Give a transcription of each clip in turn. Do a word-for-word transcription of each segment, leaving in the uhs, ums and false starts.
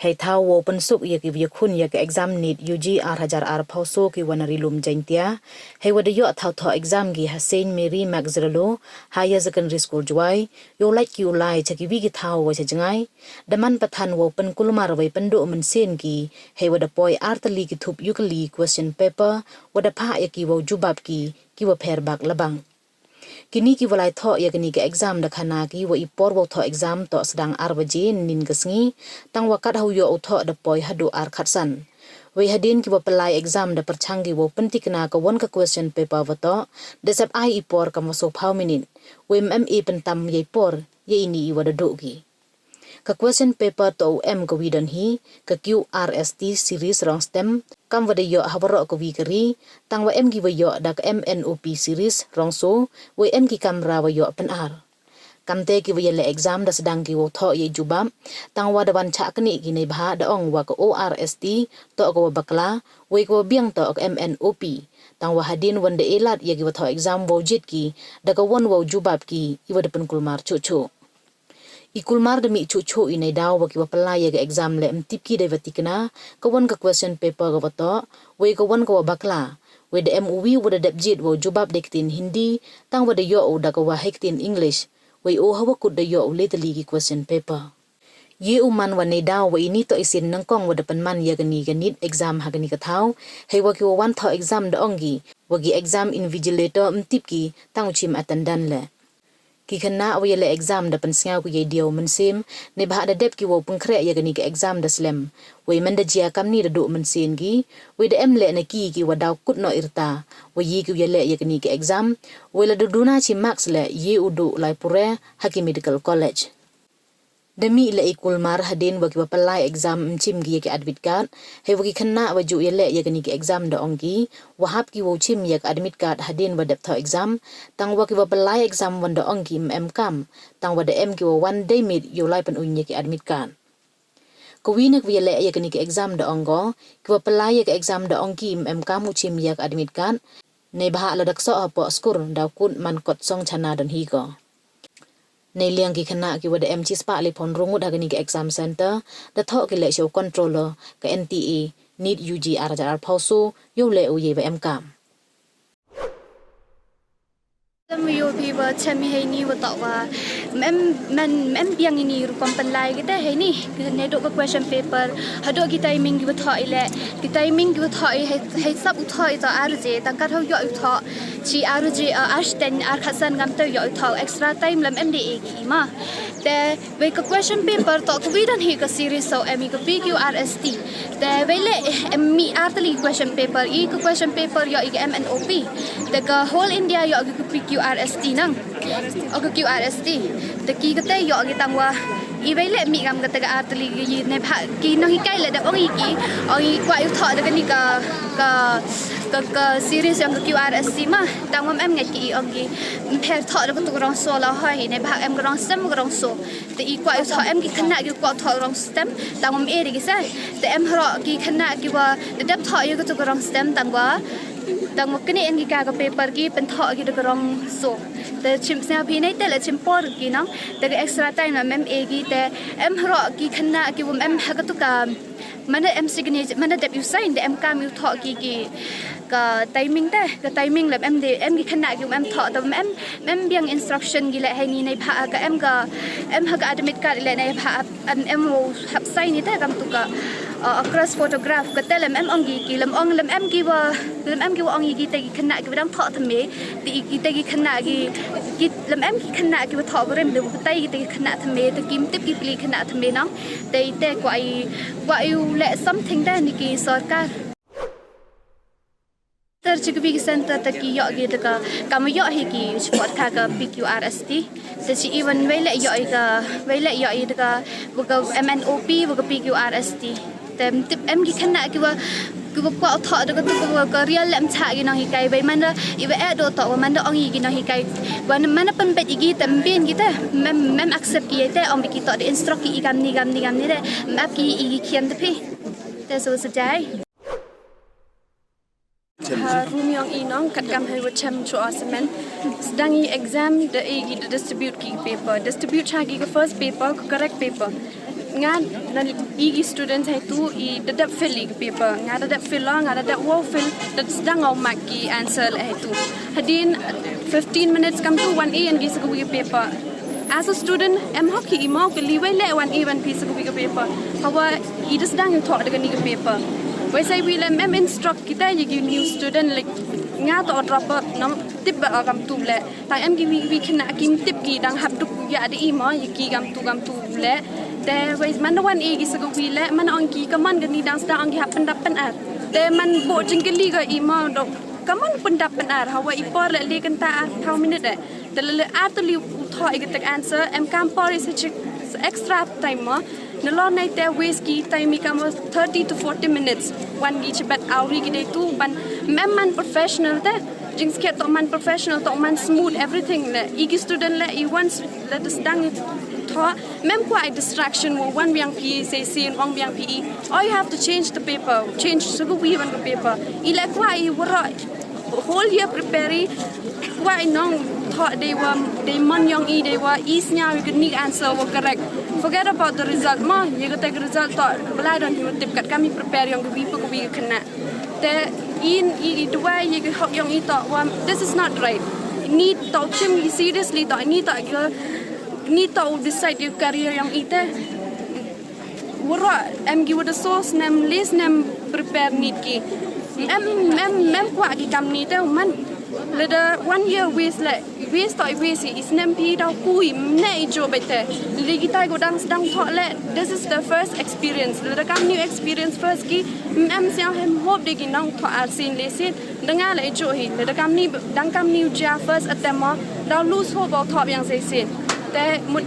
Hei thaw wow pynsuk ïa ki wa ïakhun ïa ka exam NEET U G ar hajar arphew so ki wa na Ri Lum Jaiñtia, hei wa da ïoh thaw thoh exam ki ha Saint Mary Maggiore Higher Secondary School Jowai, yow lait ki u lai cha ki wi ki thaw wa cha jngai, da man pathan wow pynkulmar wei pynduh mynsiem ki, hei wa da poi ar tylli ki thup ïukylli question paper, wa da phah ïa ki wow jubab ki, ki wa pher bak labang. Kini ki wa lai thoh ïa kani ka exam da khana ki wa i por wow thoh exam toh sdang ar baje nin ka sngi, tang wa kat ha u ïoh u thoh da poi haduh ar khatsan. Wei hadien ki wa pynlai exam da pyrchang ki wow pyntikna ka wan ka question paper wa toh, da sep ai i por kam wa sawphew minit. Wei mem e pyntam ïa i por, ïa ini i wa da duh ki. Ka question paper toh u em ka wi don hi, ka Q R S T series rong stem, kam wa da ïoh ha waroh ka wi ka ri, tang wa em ki wa ïoh da ka M N O P series rong so, wei em ki kamra wa ïoh pynar. Kamte ki wa ïaleh exam da sdang ki wow thoh ïa i jubab, tang wa da wan chah knieh ki neibhah da ong wa ka O R S T toh ka wa bakla, wei ka wa biang toh ka M N O P. Tang wa hadien wan da e lad ïa ki wa thoh exam wow jied ki, da ka wan wow jubab ki, i wa da pynkulmar chuh chuh. I kulmar da mih chuh chuh i neidaw wa ki wa pynlai ïa ka exam leh ym tip ki dei wa tikna, ka wan ka question paper ka wa toh, wei ka wan ka wa bakla, wei da em u wi wa da dep jied wow jubab da ka ktien Hindi, tang wa da ïoh u da ka wa ha ka ktien English, wei u ha wa kut da ïoh u le tylli ki question paper. Ïa u man wa neidaw wa ini toh i sien nyngkong wa da pynman ïa kani ka NEET exam ha kani ka thaw, hei wa ki wa wan thoh exam da ong ki, wa ki exam invigilator ym tip ki, tang u chim attendance leh. Ki khynnah wa ïaleh exam da pynsngew ki ïa i diaw mynsiem, neibhah da dep ki wow pynkhreh ïa kani ka exam da slem. Wei man da jia kamni da duh mynsiem ki, wei da em leh na ki ki wa daw kut noh i rta, wa ïa ki wa ïaleh ïa kani ka exam, wei la da duna chi marks leh ïa u duh lai pure ha ki medical college. Da mih leh i kulmar hadien wa ki wa pynlai exam ym chim ki ïa ki admit card, hei wa ki khynnah wa ju ïaleh ïa kani ka exam da ong ki, wa hap ki wow chim ïa ka admit card hadien wa dep thoh exam, tang wa ki wa pynlai exam wan da ong ki ym em kam, tang wa da em ki wa wan dei miet yow lai pynun ïa ki admit card. Ka wi na ki wa ïaleh ïa kani ka exam da ong ko, ki wa pynlai ïa ka exam da ong ki ym em kam u chim ïa ka admit card, neibhah la da ksoh hapoh skur daw kut man kot song chana don hi ko. Nei liang ki khynnah ki wa da em chispah liphew hynriew ngut ha kani ka exam center, da thoh ki leh sha u controller ka N T A, NEET U G ar hajar arphew so, yow leh u ïa i wa em kam. Tam yu pi wa chem hi ni wa toh wa mem, men, mem biang ini rukom pynlai kita hi ni. Ne dok ka question paper, hadok ki timing ki wa thoh i leh, ki timing ki wa thoh i hei, hei sap u thoh i toh ar je, tang kat hau ïoh u thoh chi ar je, uh, ar ten, ar khatsan ngam tau ïoh u thoh, extra time lam em de e ki ma. Te wei ka question paper toh ka wi don hi ka series so em i ka P Q R S T. Te wei leh em mih ar tylli question paper, i ka question paper ïoh i ka M N O P. Te ka whole India ïoh i ka P Q R S T nang. O ka Q R S T. Te ki kata ïoh ki tang wa i wei leh mih ngam kata ka ar tylli ki, neibhah ki nonghikai leh da ong i ki, ong i kwah u thoh da kani ka, ka, ka, ka series ïong ka Q R S T ma. Tang wa em ngat ki i ong ki, ym pher thoh da katu ka rong so la hoi, neibhah em ka rong stem ka rong so. Te i kwah u thoh, em ki khynnah ki kwah thoh rong stem, tang wa em e de ki sa. Te em haroh ki khynnah ki wa da dep thoh ïa katu ka rong stem, tang wa, tang wa kane en ki ka, ka paper ki pynthoh ki da ka rong so. Te chim sñiaw phi nei te la chim por ki nong, te ka extra time la mem e ki, te em haroh ki khynnah ki wa em ha katu ka, mana em signature, mana dep u sign, da em kam u thoh ki ki, ka timing te, ka timing la em de, em ki khynnah ki wa em thoh, te em, em biang instruction ki leh hi ni, neibhah ka em ka, em ha ka admit card leh neibhah em, em wow hap sign i te kam tu ka, uh, cross photograph, kata lam em ong ki, ki lam ong, lam em ki wa, lam em ki wa ong i ki te ki khynnah ki wa dang thoh thymme, te i ki te ki khynnah ki, ki lam em ki khynnah ki wa thoh barim de, kata i ki te ki khynnah thymme, te kim tip ki pli khynnah thymme nong, te i te kwah i, kwah i u leh something te ni ki sorkar. Ter chi ka wi ki center te ki ïoh ki da ka, kam ïoh hi ki support ka, ka P Q R S T. Te chi i wan wei leh ïoh i ka, wei leh ïoh i da ka, wa ka M N O P, wa ka P Q R S T. Te em tip em ki khynnah ki wa, ki wa kwah thoh da ka tu ka, ka rial lem cha ki nonghikai, wei man da i wa eh do toh wa man da ong i ki nonghikai. Wa man da pynbeit i ki te em bin ki te, mem, mem accept ki te, ong bi ki toh da instruct ki i kam ni, kam ni, kam ni te, map ki i ki khian te phi. Te so sa jai. Ha room yong i nong, kat kam hei wa chem chu a semen. Sdang i exam da e ki da distribute ki paper. Distribute cha ki ka first paper, ka correct paper. Nga na i ki students haitu i da dep fill i ki paper. Nga da dep fill, nga da dep wow fill, da sdang wow mark ki answer leh haitu. Hadien fifteen minutes kam tu wan i wan phi sa kawi ka paper. As a student, em hok hi i mo kali wei leh wan i wan phi sa kawi ka paper. Hawa i da sdang thoh da kani ka paper. Wei sa i wi leh em instruct kita ya ki new student, like, nga to drop out, nam tip ba kam tu leh. Tang em ki wi wi khynnah kim tip ki dang hap duk ya da i mo ya ki kam tu kam tu leh. Te wei man da wan i ki sa kawi leh, man ong ki kaman kani dang sdang ong ki hap pyndap pynar. Te man bo jingkylli ka i mo do kaman pyndap pynar, hawa i por leh le kynta ar phew minute eh. Te leh leh ar tylli u thoh i ka tek answer, em kam por i sa chik extra time mo. Nalor nai te waste ki time i kam thirty to forty minutes. Wan ki chibet awri ki dei tu ban mem man professional te. Jingskhet to man professional, to man smooth everything leh. I ki student leh i wan s-, leh da sdang thoh, mem kwah i distraction wa wan biang phi sa sien, wan biang phi i. Oh, you have to change the paper, change sa kawi wan ka paper. I leh kwah i waroh whole year prepare i, kwah i nong thoh dei wa, dei man yong i, dei wa i sñiaw i kani ka answer wa correct. Forget about the result mo, ya kata ka result to balai don hi wa tip kat kam i prepare yong kawi pa kawi ka khynnah. Te in i, i duwai ya ka hok yong i to wa, this is not right. Ni to chim i seriously to, ni to ki, ni to decide ya career yong i te. Waroh em ki wa da so snem, le snem prepare nit ki. Em, em, em kwah ki kam ni te man. Lada one year waste leh, waste to waste i snem phi da kui, ne i jo bete. Lada ki tai ko dang sdang thoh leh, this is the first experience. Lada kam new experience first ki, em siang hem hope de ki nong thoh ar sien le sien. Da nga leh i jo hi, lada kam ni, dang kam ni u ja first attempt mo, da lose hope ba thoh biang sa sien. Te mut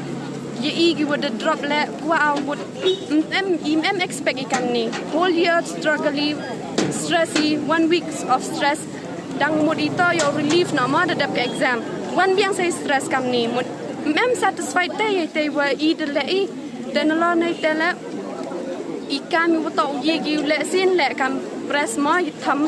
ya i ki wa da drop leh, kwah a mut, em, em, em expect i kam ni. Whole year struggle i, stress i, one week of stress. Dang mut i to yow relief na ma da dep ka exam. Wan biang sa i stress kam ni. Mut em satisfied te i te wa i da leh i. Te nalor nai te leh i kam i wa to ye ki u leh sien leh kam press ma i tham.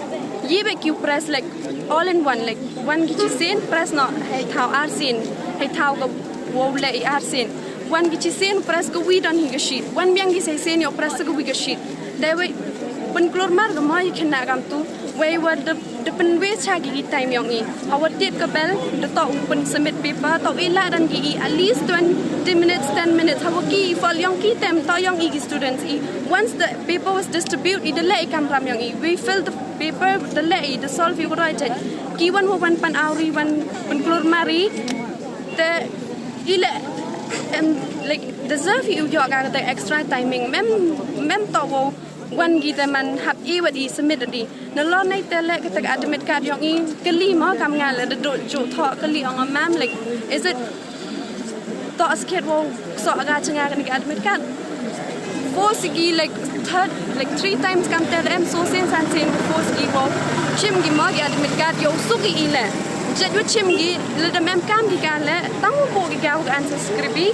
Ye be ki u press like all in one, like wan ki chi sien press no hei thaw ar sien. Hei thaw ka wow leh i ar sien. Wan ki chi sien press kawi don hi ka sheet. Wan biang ki sa sien yow press kawi ka sheet. Te wei pynklur mar ka ma i khynnah kam tu. Wei wa da, da pynwei cha ki ki time yong i. Hawa tied ka bell, da to u pynsubmit paper, to i la dan ki i at least twenty minutes, ten minutes. Hawa ki i file yong ki tem to yong i ki students i. Once the paper was distributed, i da leh i kam ram yong i. We fill the paper, da leh i, da solve i waroh i jait. Ki wan wa wan pan awri, wan pynklur mar i. Te i leh, em, like, deserve i u yoh ka kata extra timing. Mem, mem to wow wan ki te man hap i wat i submit i. Nalor nai te leh kata ka admit card yong i kali ma kam nga leh da do jo thoh kali ong a mam, like, is it to skhet wow so aga changa kani ka admit card. Force ki, like, third, like, three times kam te em so sien san sien force ki wow chim ki ma ki admit card yow suk i leh. Jait wa chim ki leh da mem kam ki ka leh tang wow bo ki ka answer script i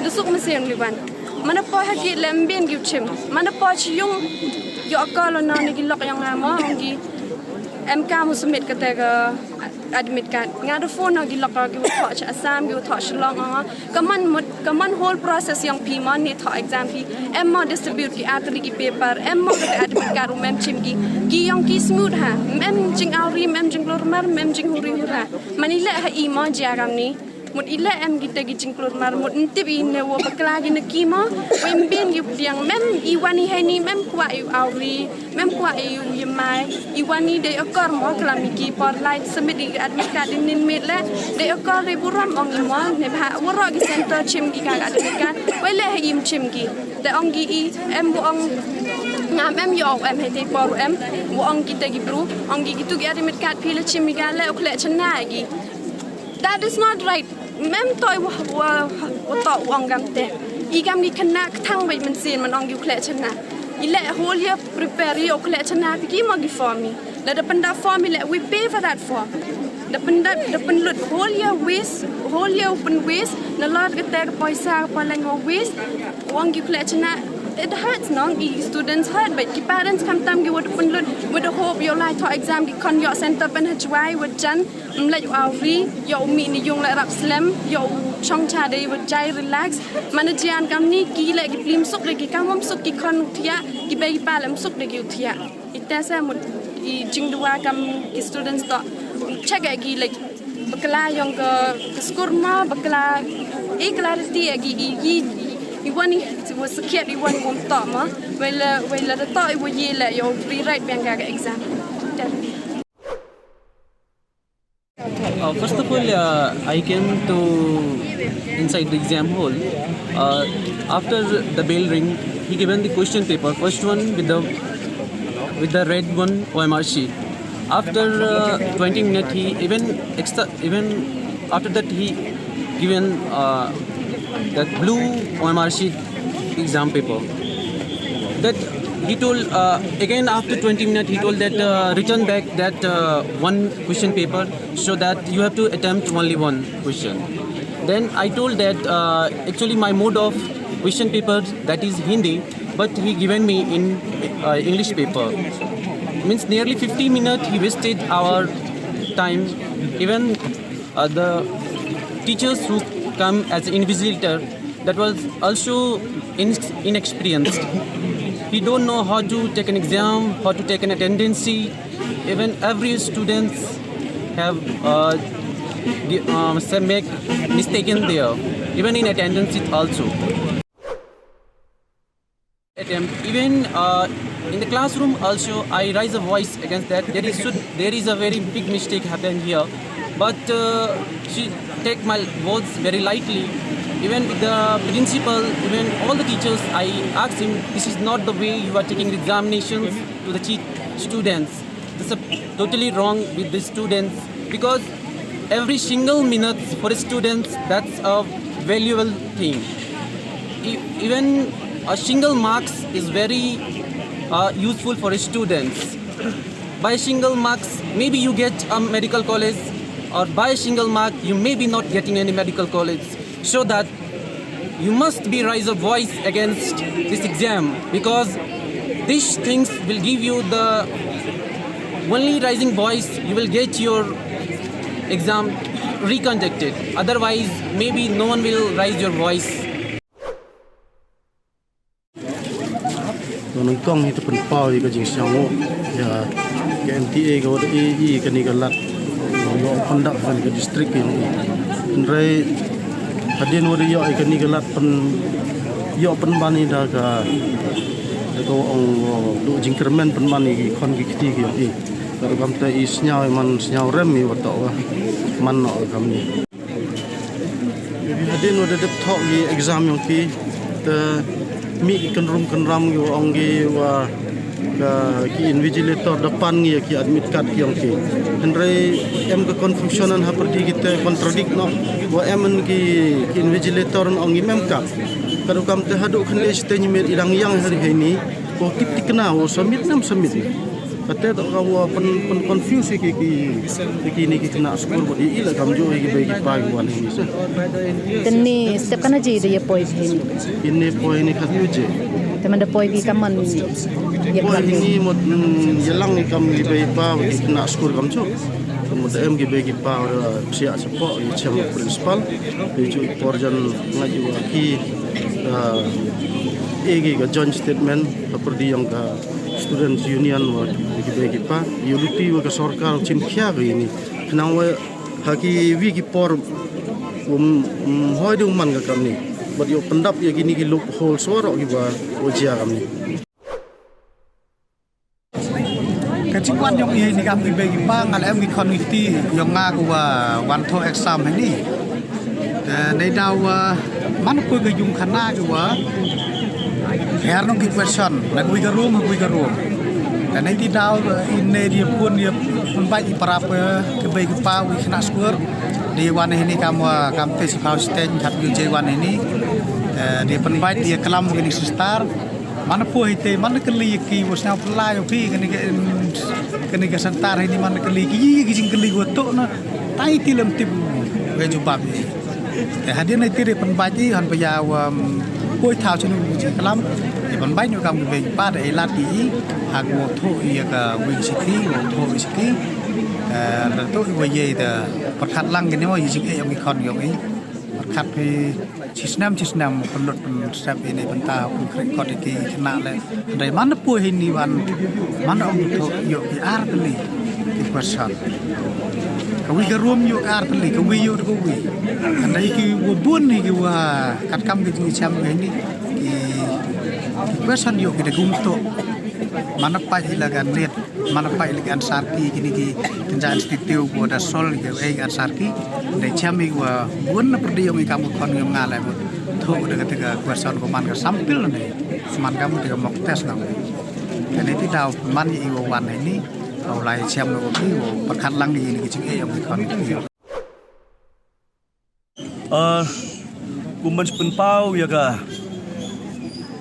da suk ma sien li wan. Mana poi ha ki lem bin ki u chim. Mana poi chi yung yow akor lo na ni ki lok yong nga ma ong ki em kam u submit kata ka admit card. Nga da phone na ki lok ki u thoh cha Assam, ki u thoh Shillong ong. Kaman mut, kaman whole process yong phi ma ni thoh exam phi. Em ma distribute ki atri ki paper. Em ma kata admit card u mem chim ki. Ki yong ki smooth ha. Mem jing awri, mem jing klur mar, mem jing huri hura. Mani leh ha i ma jia kam ni. Mut i leh em kita ki jingklur mar mut ntip i ne wa bakla ki na ki ma. Wei mbin ki pdiang mem i wan i hei ni mem kwah i awri. Mem kwah i u yemai. I wan i dei akor mo klam i ki por lai submit i admit card i nin mit leh. Dei akor dei burom ong i mo. Ne bha waroh ki center chim ki ka admit card. Wei leh hei im chim ki. Te ong ki i em wa ong ngam em yow em hei te por em. Wa ong ki te ki bru. Ong ki ki tu ki admit card phi leh chim i ka leh u khleh chana ki. That is not right. Mem to i wa, wa, wa to u ong kam te. I kam ki khynnah ktang wei mynsiem man ong ki u khleh chana. I leh whole year prepare i u khleh chana phi ki ma ki form i. Leh da pynda form i leh we pay for that form. Da pynda, da pynlut whole year waste, whole year u pyn waste. Nalor kata ka poisa ka poleng wa waste. U ong ki u khleh chana. It hurts no, ki students hurt, but ki parents kam tam ki wa da pynlut, wa da hope yow lai thoh exam ki khon yow center pen ha Jwai wa jan. Mlai u awri, yow mi ni yung leh rap slem, yow Shong cha dei wa jai relax. Mana jian kam ni ki le ki plim suk de ki kam wam suk ki khon thiah, ki bei ki pa lem suk de ki thiah. Ite sa mut i jingdua kam ki students to. Check e ki like bakla yong ka, ka skur ma bakla e clarity e ki i i i wan i was kiat i wan wam to ma. Wela wela to i wa ye le yo rewrite biang ka exam. Uh, first of all, uh, I came to inside the exam hall. Uh, after the bell ring, he given the question paper, first one with the with the red one O M R sheet. After uh, twenty minutes, he even extra even after that he given uh, that blue O M R sheet exam paper. That he told uh, again after twenty minutes he told that uh, return back that uh, one question paper so that you have to attempt only one question. Then I told that uh, actually my mode of question paper that is Hindi, but he given me in uh, English paper. Means nearly fifty minutes he wasted our time. Even uh, the teachers who come as invigilator that was also in, inexperienced. He don't know how to take an exam, how to take an attendance. Even every students have uh, the, um, say make mistaken there, even in attendance it also. Attempt. Even uh, in the classroom also, I raise a voice against that. There is should there is a very big mistake happened here, but uh, she take my words very lightly. Even with the principal, even all the teachers, I asked him, this is not the way you are taking the examinations to the students. This is totally wrong with the students because every single minute for students that's a valuable thing. E- even a single marks is very uh, useful for students. By single marks, maybe you get a medical college, or by single mark, you may be not getting any medical college. So that you must be raise a voice against this exam because these things will give you the only rising voice you will get your exam reconducted. Otherwise, maybe no one will raise your voice. Nang kong hi te pynpaw ïa ka jingsngew ïa ka M T A ka wad i i kani ka lad ïoh pyndak ban ka district ïa i. Hynrei hadien wad ïoh i kani ka lad pyn ïoh pynban i da ka da ka ong du jingkyrmen pynban i ki khon ki kti ki ïoh i. Ka rukom te i sngew i man sngew rem i wat to wa man no kam ni. Hadien wa da dep thoh ki exam yong ki te mih ki kynrum kynram ki wa ong ki wa ka ki invigilator da pan ngi ki admit card ki yong ki. Hynrei em ka confusion an ha pyrdi ki te contradict no wa em an ki ki invigilator an ong ngi mem card. Ka dukam te haduh khyndiat te ngi met i dang yang hari hai ni ko kit tikna wa submit nam submit. Kate to ka wa pyn pyn confuse ki ki ki ni ki kena skur bad i la kam ju ki bai ki pa ki wan hi sa. Teni step kana ji de ye poi hi ni. Ini poi ni khat ju je. Te manda poi ki kaman ye poi ni mot ye lang ni kam ki bai pa ki kena skur kam ju. Mut em ki bai ki pa sia support ye chang principal. Ye ju por jan ngai wa ki e ki ka joint statement. Ka pyrdi yang ka Students Union wa ki bei ki pa ïa luti wa ka sorkar u chim khia ka ini khnang wa ha ki wi ki por um, um hoi de man ka kamni bad ïa pyndap ïa kini ki loophole swaroh ki ba wa jia kamni. Ka jingwan jong i ni kam ki bei ki pa nga la em ki khon ki kti jong nga ku wa wan thoh exam hi ni. Te dei daw wa man poi ka jung khana ki wa her nong ki question na kui ka room kui ka room. Te nei ti daw in nei dia pun dia pun bai i para pe ki bei ki pa wi khana skur. Di wan hi ni kam wa kam te si pau sten kam yu je wan hi ni. Di pun bai dia kalam ki ni sister. Mana poi te mana kali ki wa sna pla yo ki kani ka kani ka santar hi ni mana kali ki ki jing kali wa to na tai ti lam tip. Wa jubab ni. Te hadien na ti re pan bai ti han pa ya wa poi thau chinu ji kalam. Te pan bai nyu kam ki pa da ila ti ha ko tho ya ka wi siki wa tho siki. Da to wa ye da perkhat lang ki ni wa jing e yong ki khon yong i. Kat phi chi snem chi snem pynlut pynsep ïa ini bynta pynkhreh kot ïa ki khynnah leh. Hynrei man da poi hi ni wan man da ong to ïoh ki ar tylli ki question. Ka wi ka rum ïoh ki ar tylli, ka wi ïoh ka wi. Hynrei ki wa bun hi ki wa kat kam ki jingchem hi ni ki ki question ïoh ki da gum to. Man da poi hi la gan let. Man poi leh ki answer key kine ki kynja institute ko da sol ki ei ki answer key. Dei chem i wa bun na pyrdi ong i kam u khon ngi nga lai mut. Tho da ka te ka question ko man ka sample ne. Man ka mut ka mock test na. Kane ti daw man i wa wan ni. Au lai chem ko ki wa pyrkhat lang ni ki jingei ong i khon ki. Ah, kum ban pynpaw ïa ka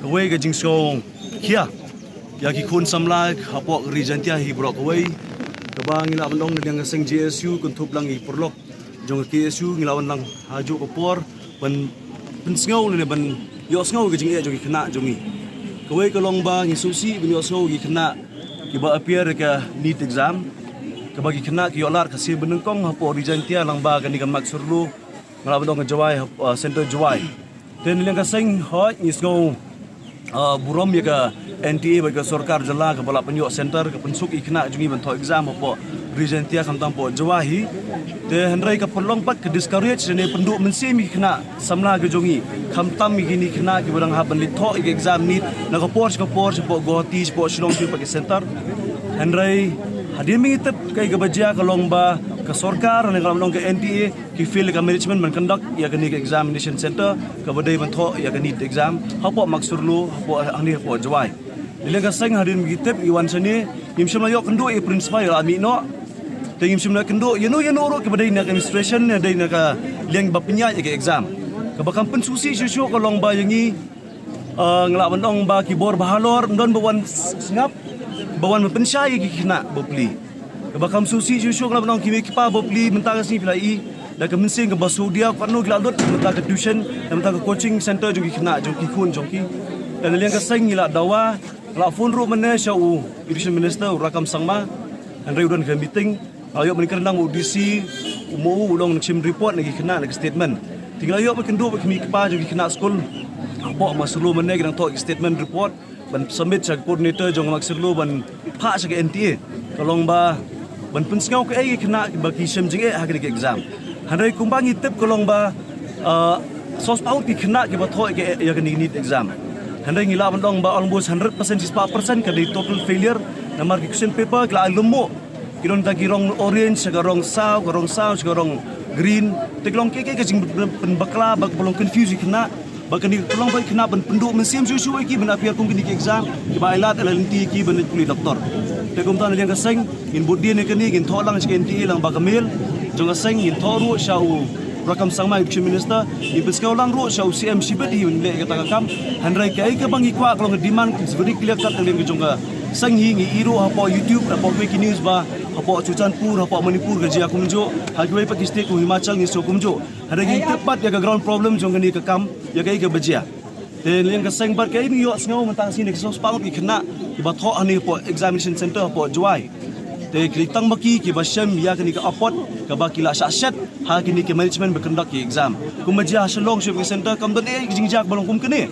kawei ka jingsngew khia ïa ki khun samla hapoh ka Ri Jaintia hi baroh kawei. Kaba ngi lah ban ong na liang ka seng J S U kynthup lang i paralok jong ka K S U ngi lah ban lang ha juh ka por ban pynsngew ne ban ïohsngew ka jingeh jong ki khynnah jong ngi. Kawei ka long ba ngi sngewsih ban ïohsngew ki khynnah kiba appear ïa ka NEET exam kaba ki khynnah ki ïoh lad ka sien banyngkong hapoh Ri Jaintia lang ba kane ka Max Surlo. Nga lah ban ong ka Jowai, uh, center Jowai. Te na liang ka seng hoi ngi sngew, uh, burom ïa ka N T A bad ka sorkar jylla kaba lah pynïoh center ka pynsuk ïa ki khynnah jong ngi ban thoh exam hapoh Ri Jaintia khamtam hapoh Jowai hi. Te hynrei ka pynlong pat ka discourage ne pynduh mynsiem ïa ki khynnah samla ka jong ngi khamtam ïa kine ki khynnah kiba dang hap ban leit thoh ïa ka exam NEET na ka por sha ka por shapoh Guwahati shapoh Shillong sha pat ki center. Hynrei hadien ba ngi tip kaei kaba jia ka long ba ka sorkar ne ka long ka N T A ki fail ka management ban conduct ïa kane ka examination center kaba dei ban thoh ïa ka NEET exam hapoh Max Surlo hapoh hangne hapoh Jowai. Dei leng ka seng hadien ba ngi tip ngi wan shane ngim shym la ïoh kynduh ïa principal ïa la mih noh. Te ngim shym la kynduh ïa no ïa no ruh kiba dei na ka administration ne dei na ka liang ba pynïaid ïa ka exam. Kaba kam pynsngewsih shuh shuh ka long ba ïa ngi Ah, nga lah ban ong ba ki bor ba halor, ym don ba wan sngap, ba wan pynshai ïa ki khynnah ba pli. Kaba kham sngewsih shuh shuh nga lah ban ong ki mei ki pa ba pli mynta ka sngi phi la i da ka mynsiem kaba sngewdiaw katno ki la lut mynta ka tuition, da mynta ka coaching center jong ki khynnah jong ki khun jong ki. Te na liang ka seng ngi la dawa, nga la phone ruh mynne sha u Education Minister u Rakkam Sangma, hynrei u don ka meeting. Nga la ïoh ban kren lang u D C, u ma u, u long nang shim report na ki khynnah na ki statement. Te nga la ïoh ban kynduh bad ki mei ki pa jong ki khynnah skul hapoh Max Surlo mynne ki dang thoh ki statement report ban submit sha ka coordinator jong Max Surlo ban phah sha ka N T A. Ka long ba ban pynsngew kaei ki khynnah ba ki shem jingeh ha kane ka exam. Hynrei kumba ngi tip ka long ba, ah, sawspah ngut ki khynnah kiba thoh ïa ka, ïa kane ka NEET exam. Hynrei ngi lah ban ong ba almost hundred percent, shispah percent ka dei total failure. Namar ki question paper ki la ai lum mo. Ki don tang ki rong orange, sha ka rong saw, ka rong saw, sha ka rong green. Te ki long kiei kiei ka jingpynbakla ba ka long confuse ïa ki khynnah. Ba kane ka long ba ki khynnah ban pynduh mynsiem shuh shuh ïa ki ban appear kum kine ki exam kiba ai lad ai lynti ïa ki ban leit pule doctor. Te kumta na liang ka seng ngin bud dien ïa kane, ngin thoh lang sha ka N T A lang ba ka mail jong ka seng, ngin thoh ruh sha u Rakkam Sangma, Education Minister, ngin pynsngew lang ruh sha u C M shibit hi ban leh kata ka kam. Hynrei kaei kaba ngi kwah ka long ka demand ka very clear cut na liang ka jong ka seng hi. Ngi i ruh hapoh YouTube, hapoh fake news ba hapoh Churachandpur, hapoh Manipur ka jia kumjuh, ha kiwei pat ki state kum Himachal ngi sngew kumjuh. Hynrei ngi tip pat ïa ka ground problem jong kane ka kam, ïa kaei kaba jia. Te na liang ka seng bad kaei ba ngi ïohsngew mynta ka sngi na ki sawspah ngut ki khynnah kiba thoh hangne hapoh examination center hapoh Jowai. Te ki dei tang ba ki kiba shem ïa kane ka apot kaba ki la shah shet ha kine ki management ba conduct ki exam. Kumba jia ha Shillong shuh ki center kam don ei ei ki jingjia ba long kum kane.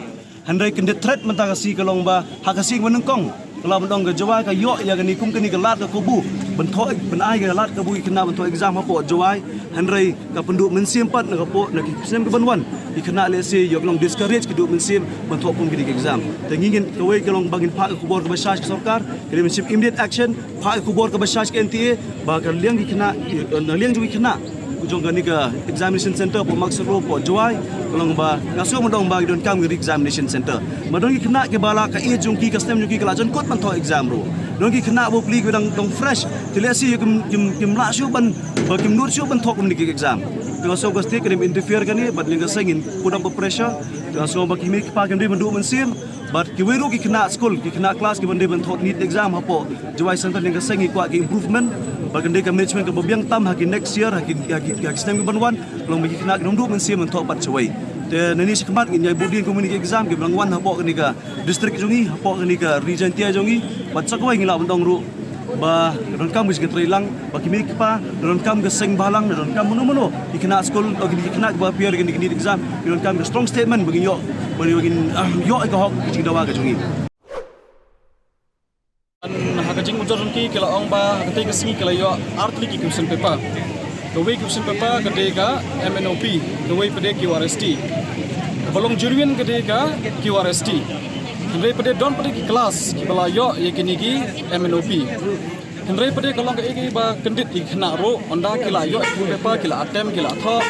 Hynrei kane threat mynta ka sngi ka long ba ha ka sngi ba nyngkong ka la ban ong ka Jowai ka ïoh ïa kane kum kane ka lad ka kabu ban thoh, ban ai ka lad kabu ïa ki khynnah ban thoh exam hapoh Jowai. Hynrei ka pynduh mynsiem pat na ka por, na ki snem ki ban wan ki khynnah lehse ïoh ki long discourage, ki duh mynsiem ban thoh kum kine ki exam. Te ngi ngin, kawei ka long ba ngin phah ka khubor kaba shai sha ka sorkar, ka dei ban shim immediate action, phah ka khubor kaba shai sha ka N T A ba ka liang ki khynnah, na liang jong ki khynnah jong kane ka examination center hapoh Max Surlo hapoh Jowai ka long ba nga sngew ban ong ba ki donkam ka re-examination center. Ba don ki khynnah kiba la ka age jong ki, ka snem jong ki ka la jan kut ban thoh exam ruh. Don ki khynnah ba pli ki dang dong fresh. Te lehse ïa kim, kim, kim lah shuh ban, ba kim nud shuh ban thoh kum kine ki exam. Te nga sngew ka state ka dei ban interfere kane bad liang ka seng ngin put up ka pressure. Te nga sngew ba ki mei ki pa kim dei ban duh mynsiem. Bad kiwei ruh ki khynnah skul, ki khynnah klas kiba dei ban thoh NEET exam hapoh Jowai center, liang ka seng ngi kwah ki improvement. Bad kan dei ka management kaba biang tam ha ki next year, ha ki, ha ki, ha ki snem ki ban wan, long ba ki khynnah kin ym duh mynsiem ban thoh pat shawei. Te nangne shakhmat ngin ïai bud dien kum kine ki exam kiba dang wan hapoh kane ka district jong ngi, hapoh kane ka Ri Jaintia jong ngi. Bad sa kawei ngi lah ban ong ruh Ba donkam ka jingtrei lang, ba ki mei ki pa, donkam ka seng bhalang, donkam mano mano ki khynnah skul, o ki khynnah ba appear ïa kine ki NEET exam, donkam ka strong statement ba ngin ïoh, ba ngin ïoh ïa ka hok ka jingdawa ka jong ngi. Ha ka jingujor jong ki, ki la ong ba ha katei ka sngi ki la ïoh ar tylli ki question paper. Kawei ka question paper ka dei ka MNOP, kawei pat de QRST. Kaba long genuine ka dei ka QRST. Hynrei pat de don pat de ki class kiba la ïoh ïa kine ki MNOP. Hynrei pat de ka long kaei kaei ba kyndit ïa ki khynnah ruh, ynda ki la ïoh ïa ki paper, ki la attempt, ki la thoh.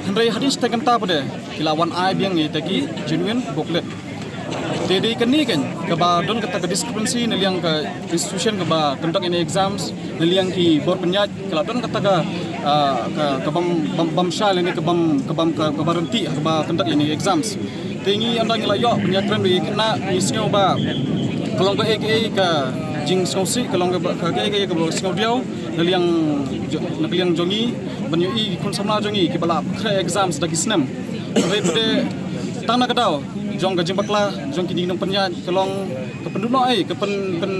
Hynrei hadien shiteng kynta pat de ki la wan ai biang ïa kita ki genuine booklet. Te dei kane keiñ kaba don kata ka discrepancy na liang ka institution kaba conduct ïa kine exams, na liang ki bor pynïaid, ka la don kata ka, ah, ka, ka bym, bym, bym shai lane ka bym, ka bym, ka, kaba ryntih kaba conduct ïa kine exams. Te ngi ynda ngi la ïoh pynïakren bad ki khynnah, ngi sngew ba ka long kaei kaei ka jingsngewsih, ka long kaba, ka kaei kaei kaba sngewdiaw na liang jo-, na ka liang jong ngi, ban ïohi ki khun samla jong ngi kiba la khreh exams da ki snem. Hynrei pat de tang na ka daw jong ka jingbakla jong kine ki nongpynïaid ka long ka pynduh noh ei, ka pyn, pyn,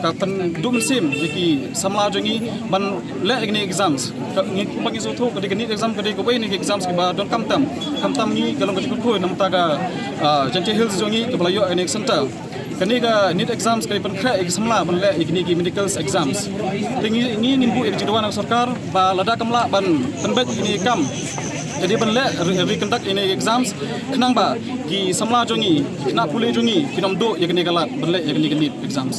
ka pynduh mynsiem ïa ki samla jong ngi ban leh ïa kine exams. Ka, ngi, kumba ngi sngewthuh, ka dei ka NEET exam ka dei kawei na ki exams kiba don khamtam. Khamtam ngi ka long ka jingkyrkhu na bynta ka, ah, Jaintia Hills jong ngi kaba la ïoh ïa kane ka center. Kane ka NEET exams ka dei pynkhreh ïa ki samla ban leh ïa kine ki medical exams. Te ngi, ngi ngin buh ïa ka jingdawa na ka sorkar ba lada kam lah ban pynbeit ïa kine ki kam, ka dei ban leh re-, reconduct ïa kine ki exams, khnang ba ki samla jong ngi, ki khynnah pule jong ngi kin ym duh ïa kane ka lad ban leh ïa kine ki NEET exams.